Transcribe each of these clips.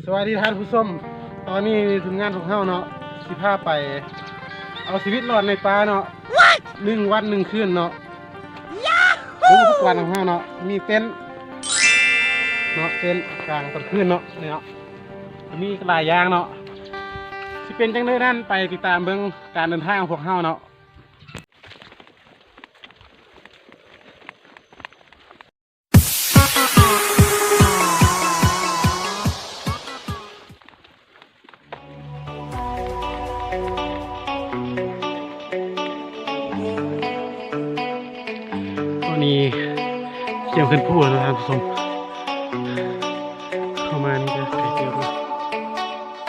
ສະບາຍດີທ່ານຜູ້ຊົມ, ຕອນນີ້ທີມງານຂອງເຮົາເນາະ ຊິພາໄປເອົາຊີວິດລອດໃນປ່າເນາະ ໜຶ່ງວັນໜຶ່ງຄືນເນາະ. ອຸປະກອນຂອງເຮົາເນາະ ມີເຕັນເນາະ ເຕັນກາງກາງຄືນເນາະ ນີ້ເນາະ ມີຫຼາຍຢ່າງເນາະ. ຊິເປັນຈັ່ງໃດນັ້ນ ໄປຕິດຕາມເບິ່ງການເດີນທາງຂອງພວກເຮົາເນາະ. ຕອນນີ້ກຽມຂຶ້ນພູແລ້ວນະທ່ານຜູ້ຊົມ, ເຂົ້າມານີ້ກະໄກເຕີບເນາະ.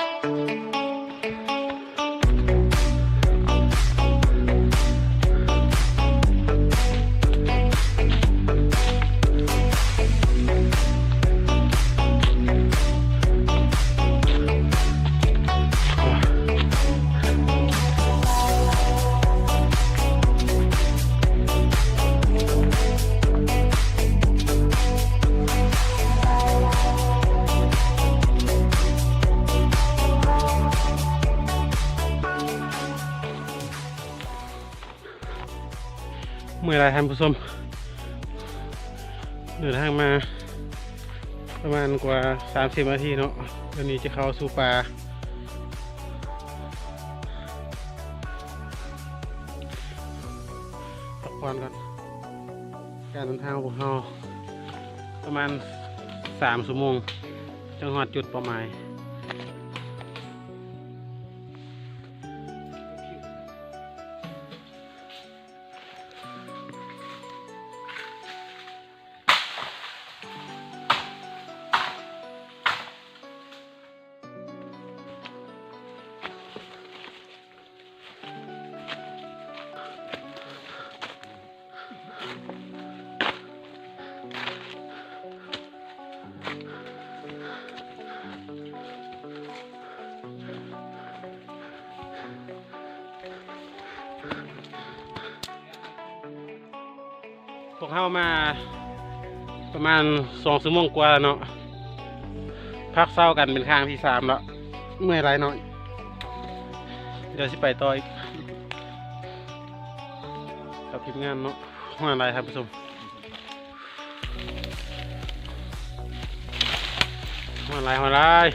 ເມື່ອຍຫຼາຍທ່ານຜູ້ຊົມ, ເດີນທາງມາປະມານກວ່າສາມສິບນາທີເນາະ, ດຽວນີ້ຈະເຂົ້າສູ່ປ່າ ພັກຜ່ອນກ່ອນ. ການເດີນທາງຂອງພວກເຮົາປະມານສາມຊົ່ວໂມງ ຈຶ່ງຮອດຈຸດເປົ້າໝາຍ. ພວກເຮົາມາປະມານສອງຊົ່ວໂມງກວ່າເນາະ, ພັກເຊົາກັນເປັນຄັ້ງທີສາມແລ້ວ, ເມື່ອຍຫຼາຍເນາະ, ດຽວຊິໄປຕໍ່ອີກກັບທີມງານເນາະ. ຮ້ອນຫຼາຍທ່ານຜູ້ຊົມ, ຮ້ອນຫຼາຍ ຮ້ອນຫຼາຍ,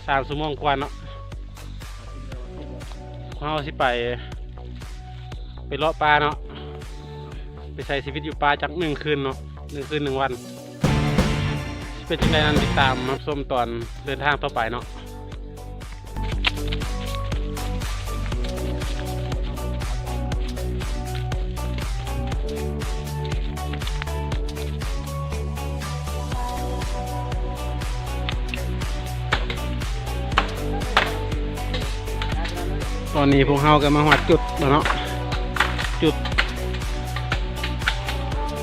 ສາມຊົ່ວໂມງກວ່າເນາະ. ເຮົາຊິໄປ ໄປເລາະປ່າເນາະ, ໄປໃຊ້ຊີວິດຢູ່ປ່າຈັກໜຶ່ງຄືນເນາະ, ໜຶ່ງຄືນໜຶ່ງວັນ. ຊິເປັນຈັ່ງໃດນັ້ນ ຕິດຕາມຮັບຊົມຕອນເດີນທາງຕໍ່ໄປເນາະ. ຕອນນີ້ພວກເຮົາກະມາຮອດຈຸດແລ້ວເນາະ, ຈຸດ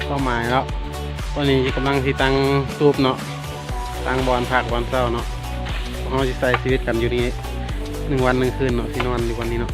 ເປົ້າໝາຍແລ້ວ. ຕອນນີ້ກຳລັງຊິຕັ້ງຕູບເນາະ, ຕັ້ງບ່ອນພັກບ່ອນເຊົາເນາະ. ພວກເຮົາຊິໃຊ້ຊີວິດກັນຢູ່ນີ້ໜຶ່ງວັນໜຶ່ງຄືນເນາະ, ຊິນອນຢູ່ບ່ອນນີ້ເນາະ.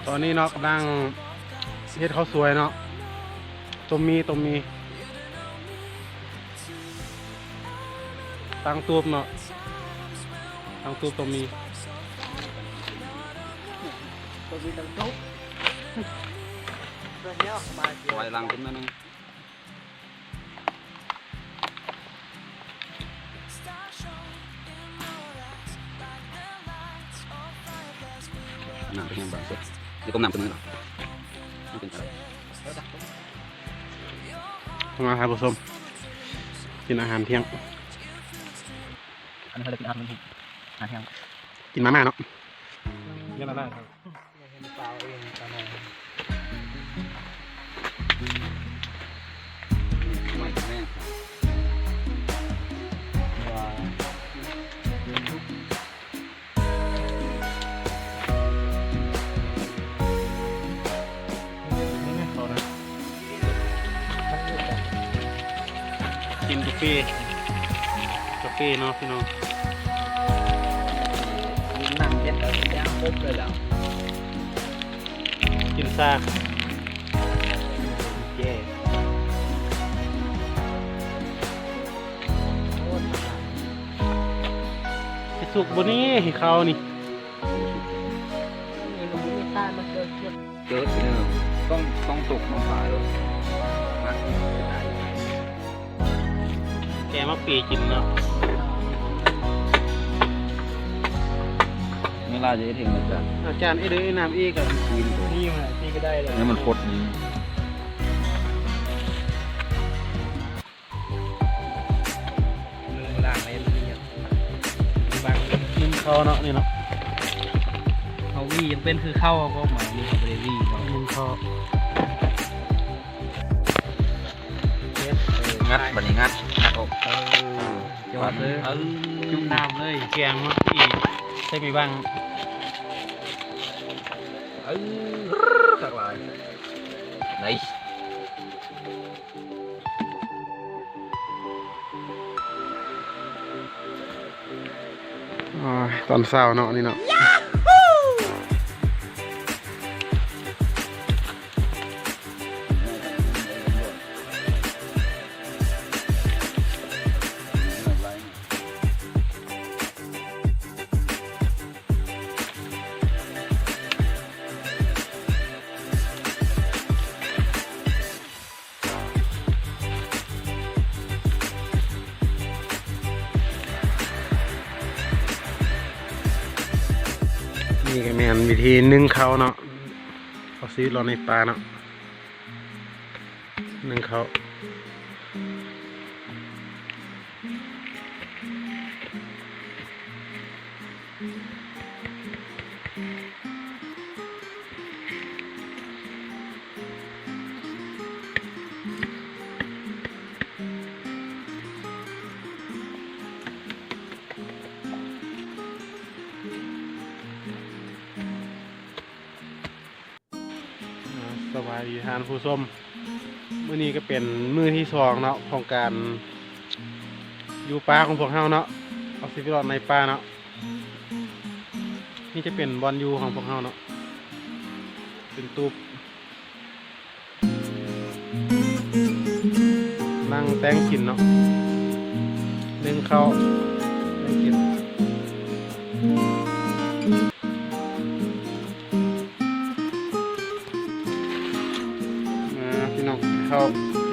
ຕອນນີ້ເນາະ ກຳລັງເຮັດເຂົ້າສວຍເນາະ, ຕົ້ມໝີ່ ຕົ້ມໝີ່. ຕັ້ງຕູບເນາະ, ຕັ້ງຕູບ ຕ້ອງມີ ຕ້ອງມີຕັ້ງຕູບ. ຖອຍຫຼັງຂຶ້ນໜ້ອຍໜຶ່ງ. ນ້ຳໄປແຮງບາງສຸດ, ດຽວຕົ້ມນ້ຳຂຶ້ນມາເນາະ. ມາທ່ານຜູ້ຊົມ ກິນອາຫານທ່ຽງ. ອັນນີ້ເຂົາເອີ້ນກິນອາຫານທ່ຽງ ອາຫານທ່ຽງ ກິນມາມ່າເນາະ ກິນມາມ່າ. ກິນກາເຟ ກາເຟເນາະພີ່ນ້ອງ ກິນນ້ຳເຮັດແລ້ວ ກິນຊາ ເຢ້ ຊິສຸກບໍ່ນີ້ ເຂົ້ານີ້? ເກີດເດີ ຕ້ອງ ຕ້ອງຕົກນ້ຳປາໂລດ ແກງໝາກປີກິນເນາະ. ເວລາຈະເຮັດໃຫ້ອາຈານ ອາຈານເຮັດເດີ ນ້ຳອີກກໍ ນີ້ມັນຕີກໍໄດ້ແລ້ວ ໃຫ້ມັນຟົດນີ້. ໜຶ່ງລ້າງໃຫ້ລະອຽດ ບາງໜຶ່ງເຂົ້າເນາະ ນີ້ເນາະ ເຮົາຫວີຍັງເປັນຄືເຂົ້າ ເຮົາກໍໝາຍວ່າເຮົາບໍ່ໄດ້ຫວີເນາະ ໜຶ່ງເຂົ້າ ເຮັດ ເອີ ງັດ ບາດນີ້ງັດ ງັດອອກ ເອີ ຈົມເລີຍ ເອີ ຈຸ່ມນ້ຳເລີຍ ແກງໝາກປີ ໃສ່ໝາກບັງ ເອີ ຄັກຫຼາຍ ໄນ. ໂອ້ຍ ຕອນເຊົ້າເນາະ ນີ້ເນາະ ນີ້ກໍແມ່ນວິທີໜຶ້ງເຂົ້າເນາະ ເອົາຊີວິດລອດໃນປ່າເນາະ ໜຶ້ງເຂົ້າ. ສະບາຍດີທ່ານຜູ້ຊົມ ມື້ນີ້ກໍເປັນມື້ທີສອງເນາະ ຂອງການຢູ່ປ່າຂອງພວກເຮົາເນາະ ເອົາຊີວິດລອດໃນປ່າເນາະ. ນີ້ຈະເປັນບ່ອນຢູ່ຂອງພວກເຮົາເນາະ ເປັນຕູບ ນັ່ງແຕ່ງກິນເນາະ ໜຶ້ງເຂົ້າ ແຕ່ງກິນ. ອ່າ ພີ່ນ້ອງ ເຂົ້າ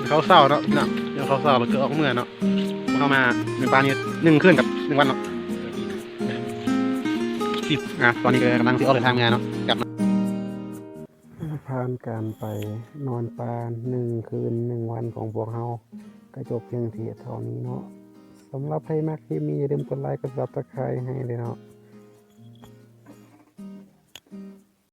ເຂົ້າເຊົ້າເນາະ ພີ່ນ້ອງ ກິນເຂົ້າເຊົ້າແລ້ວກໍອອກເມືອເນາະ. ພວກເຮົາມາໃນປ່ານີ້ໜຶ່ງຄືນກັບໜຶ່ງວັນເນາະ. ອ່າ ຕອນນີ້ກໍກຳລັງຊິອອກເດີນທາງເມືອເນາະ ກັບ ຜ່ານການໄປນອນປ່າໜຶ່ງຄືນໜຶ່ງວັນຂອງພວກເຮົາ ກໍຈົບພຽງທີ່ເທົ່ານີ້ເນາະ. ສຳລັບໃຜມັກຄລິບນີ້ ຢ່າລືມກົດໄລ ກົດ Subscribe ໃຫ້ເດີເນາະ.